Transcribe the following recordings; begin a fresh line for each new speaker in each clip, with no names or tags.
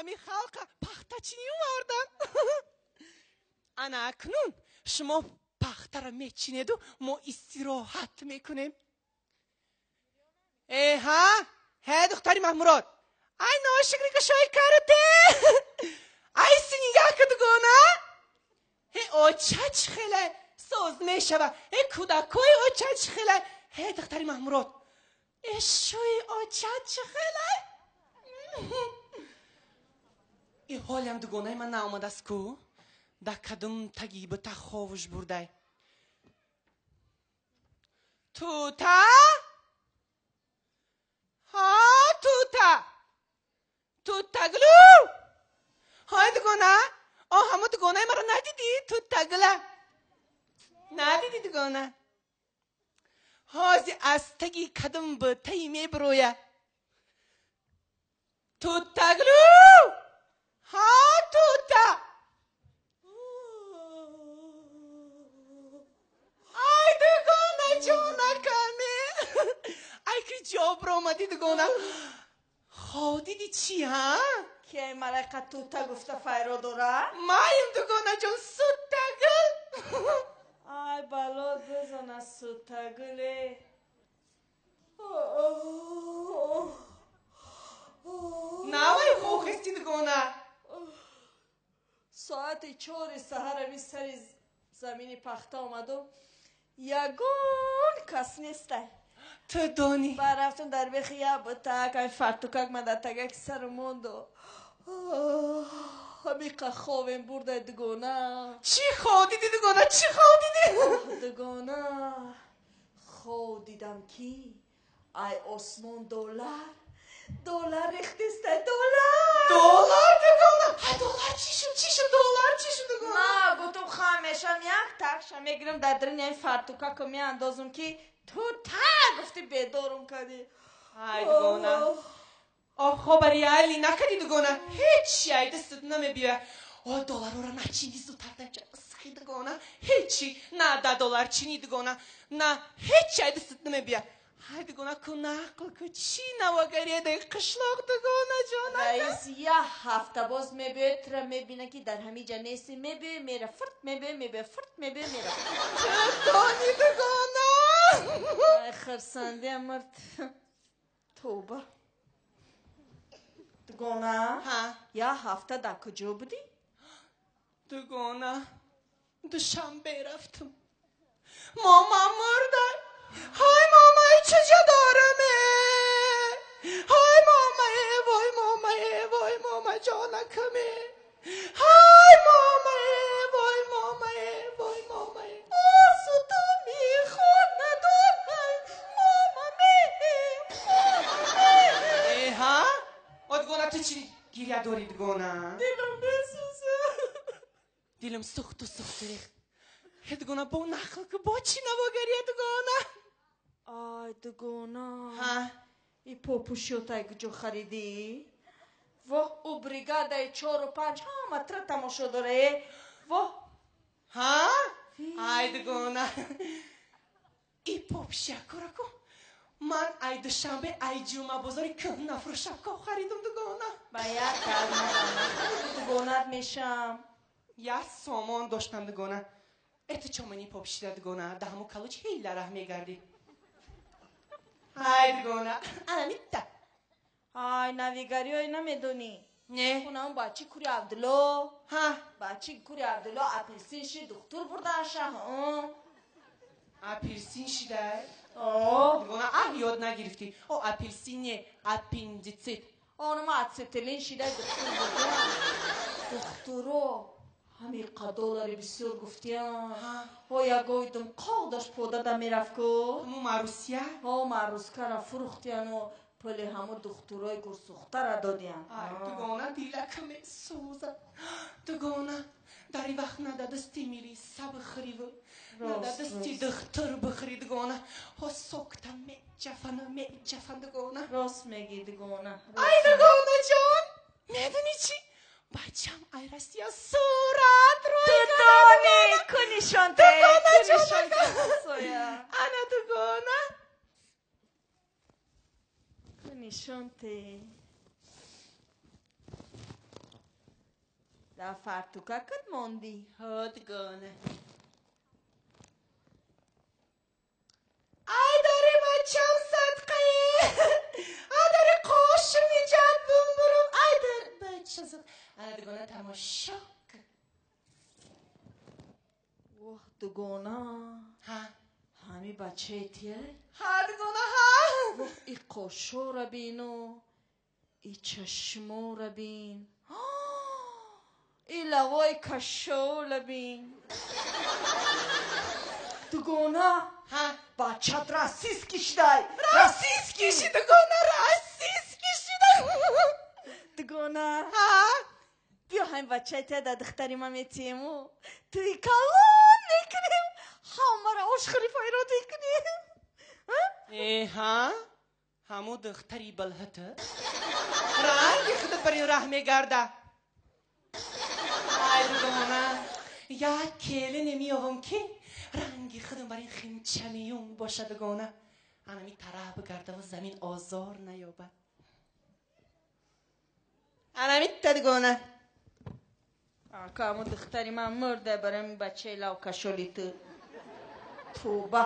Ҳами халқа пахтачинӣ овардан. Ана акнун шумо пахтара мечинеду мо истироҳат мекунем. Э ҳа? Ҳе духтари Маҳмурод. Ай ношукри кушои карате. Ай синигаҳ ку дугона. Ҳе оча чӣ хеле соз мешава. Ҳе кӯдакои оча чӣ хеле. Ҳе духтари Маҳмурод. Э шӯи оча чӣ хеле. И ҳолиам дугонаи ман наомадааст ку. Да кадом таги бута ховуш бурдай. Тута? Ҳа, тута. Тутаглу. Ҳай дугона? О, ҳамо дугонаи маро надидӣ? Тутагла. Надидӣ дугона? Ҳози аз таги кадом бутаи мебироя. Тутаглу. Ҳа, тута. Ай дугона ҷонакаме. Ай ки ҷо биромадӣ дугона. Хо диди чӣ, ҳа?
Ки ай малайка тута гуфта файро дора?
Маем дугонаҷон, сутагул.
Ай бало бизана сутагуле.
Навай хохести дугона.
Соати 4 саҳар ами сари замини пахта омаду ягон кас нестай.
Ту донӣ.
Ба рафтам дар бехи як бутак, ами фартукак ман дар тагаки сару монду. Ҳамиқа ховем бурдай дугона.
Чӣ хов дидӣ дугона? Чӣ хов дидӣ?
Дугона, хов дидам ки ай осмон доллар, доллар рехтестай, доллар.
Доллар дугона? Ай доллар чӣ шуд? Чӣ шуд доллар? Чӣ шуд дугона?
Ма гуфтум хам мешам як такша мегирам дар даруни ами фартукако меандозум ки ту та гуфти бедорум кардӣ.
Ай дугона. О, хоба реалӣ накардӣ дугона. Ҳечи ай дастат намебиёя. О, долларора начинӣ зудтар даҷа схи дугона. Ҳечи на да доллар чинӣ дугона. На ҳечи ай дастат намебиёя. Ай дугона ку нақл ку чӣ навогаредаи қишлоқ дугона ҷона.
Раис як ҳафта боз мебиёяд, тура мебина ки дар ҳамин ҷа нестӣ, мебиёй мера фурт, мебиёй мебиёй фурт, мебиёй мера.
Чӣ дони дугона?
Ай хирсандиам мард. Тавба. Дугона?
Ҳа.
Як ҳафта дар куҷо будӣ?
Дугона, Душанбе рафтам. Мама мурда. Ҳай мамаи чӣ ҷо дораме? Ҳай мамае, вой мамае, вой мама ҷонакаме. Ҳай мамае, вой мамае, вой мамае.
Орзу мехон надорам, мамаме, мамаме.
Э ҳа? О дугона ту чӣ гиря дорӣ дугона?
Дилам месӯзад.
Дилам сӯхту сӯхту рехт. Ҳе дугона бо нақл ку бо чӣ навогария дугона?
Ай дугона.
Ҳа?
И попӯшиётай куҷо харидӣ? Воҳ, ӯ бригадаи 4 у 5 ҳама тра тамошо дора, э? Воҳ.
Ҳа? Ай дугона. И попшиякора ку. Ман ай Душанбе ай ҷума бозори кӯҳнафурӯшако харидум дугона.
Ба як кас дугонат мешам.
Як сомон доштам дугона. Э ту чомани попшида дугона, да ҳамо калуч ҳела раҳ мегардӣ. Ай дугона, анамитта.
Ай навигариҳое намедонӣ?
Не.
Унам бачи кури Абдулло.
Ҳа.
Бачи кури Абдулло апелсин ши духтур бурдааша.
Апелсин шидай?
О.
Дугона, аҳ ёд нагирифтӣ. О апелсин не, аппендицит.
Онама ацетилен шидай духтур бурда. Духтуро ҳамиқа доллари бисёр гуфтиям. Ҳо ягоидум қоғ дошт подада мерафт ку.
Ҳамо Марусия?
Ҳо Марускара фурӯхтияну пули ҳамо духтурои гурсӯхтара додиян.
Ай дугона дилака месӯзад. Дугона дар ин вақт на да дасти милиса бихӯриву на да дасти духтур бихӯри дугона. Ҳо сокта меҷафану меҷафан дугона.
Рост мегӣ дугона.
Ай дугона ҷон, медонӣ чӣ? Бачам ай Россия сурат рӯй.
Ту донӣ ку нишонте, ку нишонте.
Ана дугона.
Ку нишонте. Дар фартукакат мондӣ?
Ҳо, дугона. Ай дари бачам садқае! Ай дари қошим иҷад бумбурум! Ай дар бачам садқа! Ана дугона тамошо кун.
Воҳ, дугона.
Ҳа?
Ҳами бачаи тия?
Ҳа, дугона, ҳа.
Воҳ, и қошора бину, и чашмора бин, и лавои кашола бин. Дугона,
ҳа,
бачат российский шидай.
Российский ши, дугона, российский шидай.
Дугона,
ҳа,
биё ҳамин бачаи тия дар духтари ман метиему туи калон мекунем, ҳамаро ошхӯри файрод мекунем.
Э, ҳа, ҳаму духтари балҳата ранги худат бар ин раҳ мегарда. Ай дугона, як келине меёвам, ки ранги худам бар ин химчамиюн боша, дугона. Анами тараф бигардаву замин озор наёбад. Анамитта, дугона.
Ака, ҳаму духтари ман мурда барои ҳамин бачаи лавкашоли ту. Тоба.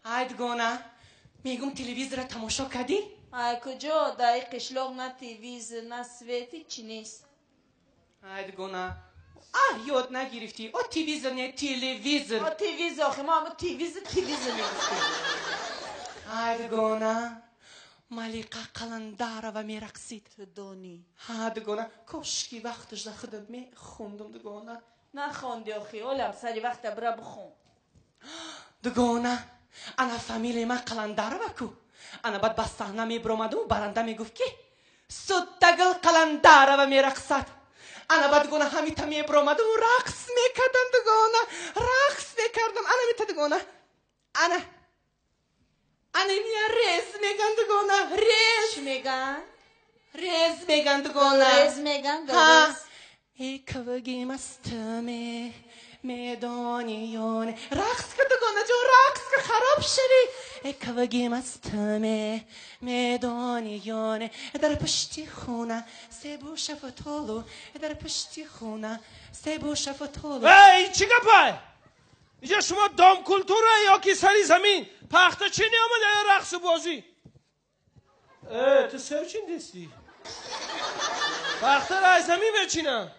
Ай дугона, мегум, телевизора тамошо кардӣ?
Ай куҷо, дар ин қишлоқ на телевизор, на свет, ҳичи нест.
Ай дугона, а ёд нагирифтӣ? О телевизор не, телевизор.
О телевизор, охи мо ҳаму телевизор, телевизор мегуфтем.
Ай дугона, Малиқа Қаландарова мерақсид.
Ту донӣ?
Ҳа, дугона, кошки вақташ да худам мехондум, дугона.
Нахонди охи, олам сари вақта бира бихон.
Дугона, ана фамилияи ман Қаландарова ку. Ана баъд ба саҳна мебиромаду баранда мегуфт, ки Суттагул Қаландарова мерақсад. Ана баъд, дугона, ҳамита мебиромаду рақс мекардам, дугона, рақс мекардам. Ана мита, дугона, ана ана мия рез меган, дугона, рез.
Чӣ меган?
Рез меган, дугона.
Рез меган?
Ҳа. Эй кавги мастаме медони ёне, рақс ка, дугона ҷон, рақс ка, хароб шавӣ. Эй кавги мастаме медони ёне, дар пушти хона себу шафтолу, дар пушти хона себу шафтолу.
Эй, чӣ гапай? Инҷа шумо дом культура ё ки сари замин пахтачинӣ омада ё рақсу бозӣ? Э, ту сев чиндисти? Пахтаро аз замин мечинам.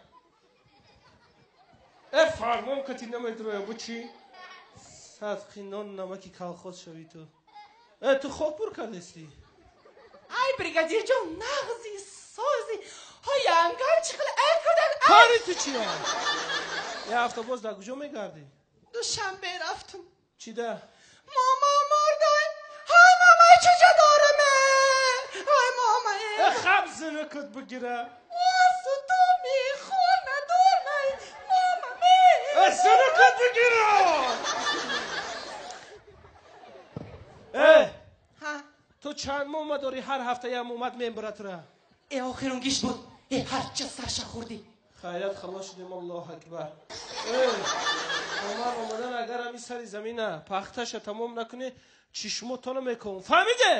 Э, фармон кати намедроя, бу чӣ? Садқи нон намаки колхоз шавӣ ту. Э, ту хок пур кардести?
Ай бригадирҷон, нағзи сози ҳой ангам чӣ хел, эй кӯдак, ай.
Кори ту чия? Я ҳафта боз дар куҷо мегардӣ?
Душанбе рафтум.
Чӣ да?
Мама мурдай. Ҳай, мамай чуҷа дораме? Ҳай, мамай.
Э, хаб зинакат бигира.
Асутоми хона дорай мамаме.
Э, зинакат бигира. Э,
ҳа,
ту чанд мома дорӣ, ҳар ҳафта як момад мебара тура?
Э, охирон гишт буд. Э, ҳарча сарша хӯрдӣ.
Хайрат, халос шудем, аллоҳу акбар. Э, омад омадан, агар ҳамин сари замина пахташа тамом накунӣ, чишмотоно мекунам, фаҳмиде?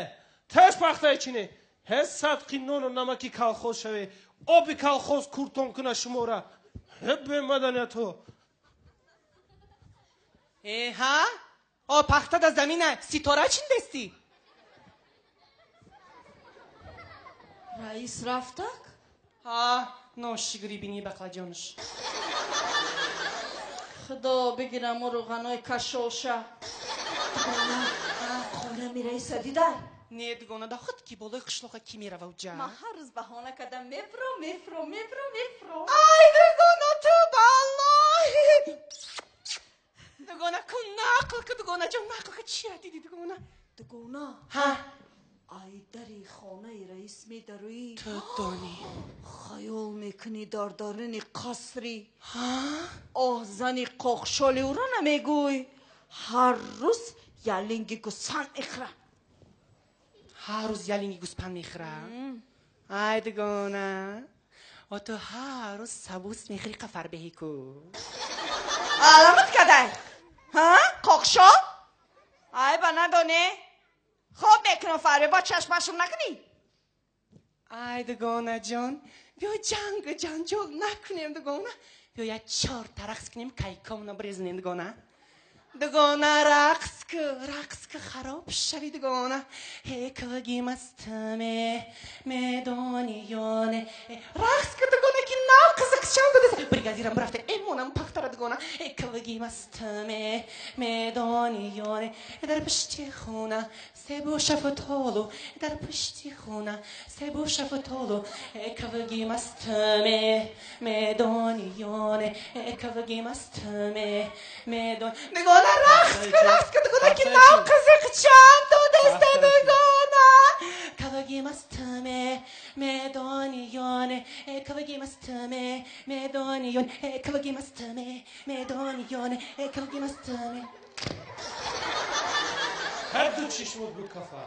Тез пахтаи чине. Ҳеҷ садқи нону намаки колхоз шаве, оби колхоз куртон куна шумора. Ҳе, бемаданиятҳо.
Э, ҳа, о пахта да замина ситора чиндести?
Раис рафтак?
Ҳа, ношигри бини бақлаҷонш.
Худо бигираму рӯғанои кашолша. Дугона, хонами раиса дидай?
Не, дугона, да худ ки болои қишлоқа ки мерава уҷа?
Ман ҳар рӯз баҳона кардам, мебро, мефро, мебро, мефро.
Ай дугона, ту баллоҳи. Дугона, кун нақл ку, дугона ҷон, нақл ку, чия диди, дугона?
Дугона,
ҳа,
ай дари хонаи раис медароӣ,
ту донӣ,
хаёл мекунӣ дар даруни қасри.
Ҳа,
оҳ, зани қоқшоли ӯро намегӯй, ҳар рӯз ялинги гӯсфанд мехӯрад.
Ҳар рӯз ялинги гӯспанд мехӯра? Ай дугона, о ту ҳар рӯз сабус мехӯри, қафарбеҳӣ ку.
Аламат кадай, ҳа, қоқшол? Ай ба надоне, хоб мекунам, фарё, бо чашмашум накунӣ.
Ай дугона ҷон, биё ҷангу ҷанҷол накунем дугона. Биё як чорта рақс кунем, кайкомона бирезонем дугона. Дугона рақс ку, рақс ку, хароб шави дугона. Ҳеквги мастаме, медони ёне. Рақс ку дугона ки нав қизиқчам додеса. Бригадирам рафта, эмонам пахтара дугона. Ҳеквги мастаме, медони ёне. Дар пушти хона себу шафтолу, дар пушти хона себу шафтолу. Ҳеквги мастаме, медони ёне. Ҳеквги мастаме, медони. Дугона рақс ку, рақс ку дугона ки нав қизиқчам додеста дугона. Кавги мастаме, медони ёне. Кавги мастаме, медони ёне. Кавги мастаме, медони ёне. Кавги мастаме.
Ҳар ду чишмот бикафа.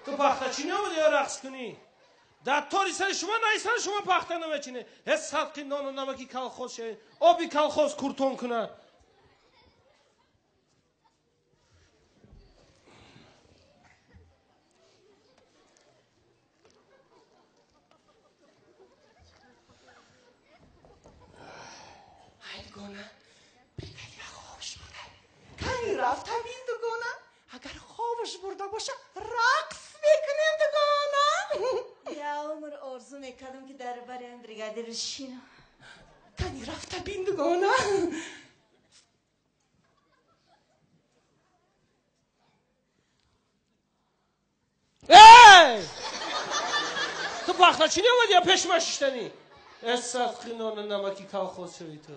Ту пахтачинӣ омадӣ ё рақс кунӣ? Дар тори сари шумо наистан шумо пахта намечинӣ. Ҳеҷ садқи нону намаки колхоз шавед, оби колхоз куртон кунад.
Ай дугона, бригадира хобаш бурда. Кани рафта бин дугона, агар хобаш бурда боша, рақс мекунем дугона.
Я умр орзу мекардам ки дар бари ҳам бригадир бишинам.
Кани рафта бин дугона.
Эй! Ту пахтачинӣ омадӣ ё пеши ман шиштанӣ? Э садқи нону намаки колхоз шавӣ ту.